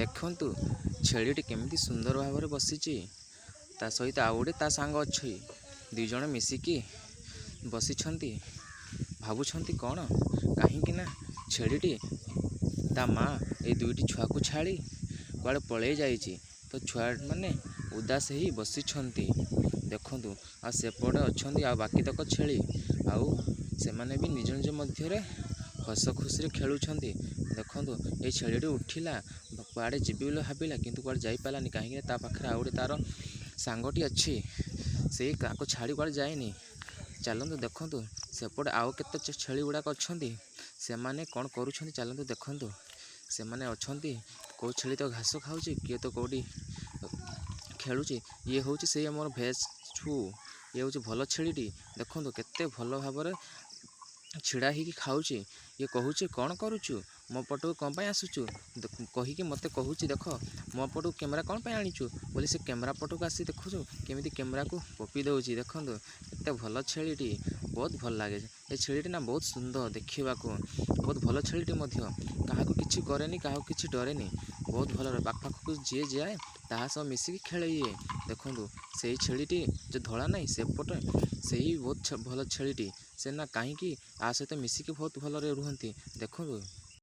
ଦେଖନ୍ତୁ ଛେଳିଟି କେମିତି ସୁନ୍ଦର ଭାବରେ ବସିଚି। ତା ସହିତ ଆଉ ଗୋଟେ ତା ସାଙ୍ଗ ଅଛି। ଦି ଜଣ ମିଶିକି ବସିଛନ୍ତି। ଭାବୁଛନ୍ତି କଣ କାହିଁକି ନା ଛେଳିଟି ତା ମା ଏଇ ଦୁଇଟି ଛୁଆକୁ ଛାଡ଼ି କୁଆଡ଼େ ପଳେଇ ଯାଇଚି। ତ ଛୁଆ ମାନେ ଉଦାସ ହେଇ ବସିଛନ୍ତି। ଦେଖନ୍ତୁ ଆଉ ସେପଟେ ଅଛନ୍ତି ଆଉ ବାକି ତକ ଛେଳି। ଆଉ ସେମାନେ ବି ନିଜ ନିଜ ମଧ୍ୟରେ ହସ ଖୁସିରେ ଖେଳୁଛନ୍ତି। ଦେଖନ୍ତୁ ଏଇ ଛେଳିଟି ଉଠିଲା, କୁଆଡ଼େ ଯିବି ବୋଲି ଭାବିଲା, କିନ୍ତୁ କୁଆଡ଼େ ଯାଇପାରିଲାନି, କାହିଁକି ନା ତା ପାଖରେ ଆଉ ଗୋଟେ ତାର ସାଙ୍ଗଟି ଅଛି। ସେଇ କାକୁ ଛାଡ଼ି କୁଆଡ଼େ ଯାଏନି। ଚାଲନ୍ତୁ ଦେଖନ୍ତୁ ସେପଟେ ଆଉ କେତେ ଛେଳି ଗୁଡ଼ାକ ଅଛନ୍ତି, ସେମାନେ କଣ କରୁଛନ୍ତି ଚାଲନ୍ତୁ ଦେଖନ୍ତୁ। ସେମାନେ ଅଛନ୍ତି, କୋଉ ଛେଳି ତ ଘାସ ଖାଉଛି, କିଏ ତ କୋଉଠି ଖେଳୁଛି। ଇଏ ହଉଛି ସେଇ ଆମର ଭେଜ ଛୁ, ଇଏ ହଉଛି ଭଲ ଛେଳିଟି। ଦେଖନ୍ତୁ କେତେ ଭଲ ଭାବରେ ଛିଡ଼ା ହେଇକି ଖାଉଛି। ଇଏ କହୁଛି, କଣ କରୁଛୁ, ମୋ ପଟକୁ କଣ ପାଇଁ ଆସୁଛୁ କହିକି ମତେ କହୁଛି। ଦେଖ, ମୋ ପଟକୁ କ୍ୟାମେରା କଣ ପାଇଁ ଆଣିଛୁ ବୋଲି ସେ କ୍ୟାମେରା ପଟକୁ ଆସି ଦେଖୁଛୁ କେମିତି କ୍ୟାମେରାକୁ ପପି ଦଉଛି। ଦେଖନ୍ତୁ କେତେ ଭଲ ଛେଳିଟି, ବହୁତ ଭଲ ଲାଗେ ଏ ଛେଳିଟି ନା, ବହୁତ ସୁନ୍ଦର ଦେଖିବାକୁ, ବହୁତ ଭଲ ଛେଳିଟି ମଧ୍ୟ। କାହାକୁ କିଛି କରେନି, କାହାକୁ କିଛି ଡରେନି, ବହୁତ ଭଲ। ପାଖକୁ ଯିଏ ଯାଏ ତାହା ସହ ମିଶିକି ଖେଳେ ଇଏ। ଦେଖନ୍ତୁ ସେଇ ଛେଳିଟି ଯୋଉ ଧଳା ନାହିଁ ସେପଟେ, ସେଇ ବହୁତ ଭଲ ଛେଳିଟି ସେ ନା, କାହିଁକି ଆ ସହିତ ମିଶିକି ବହୁତ ଭଲରେ ରୁହନ୍ତି। ଦେଖନ୍ତୁ।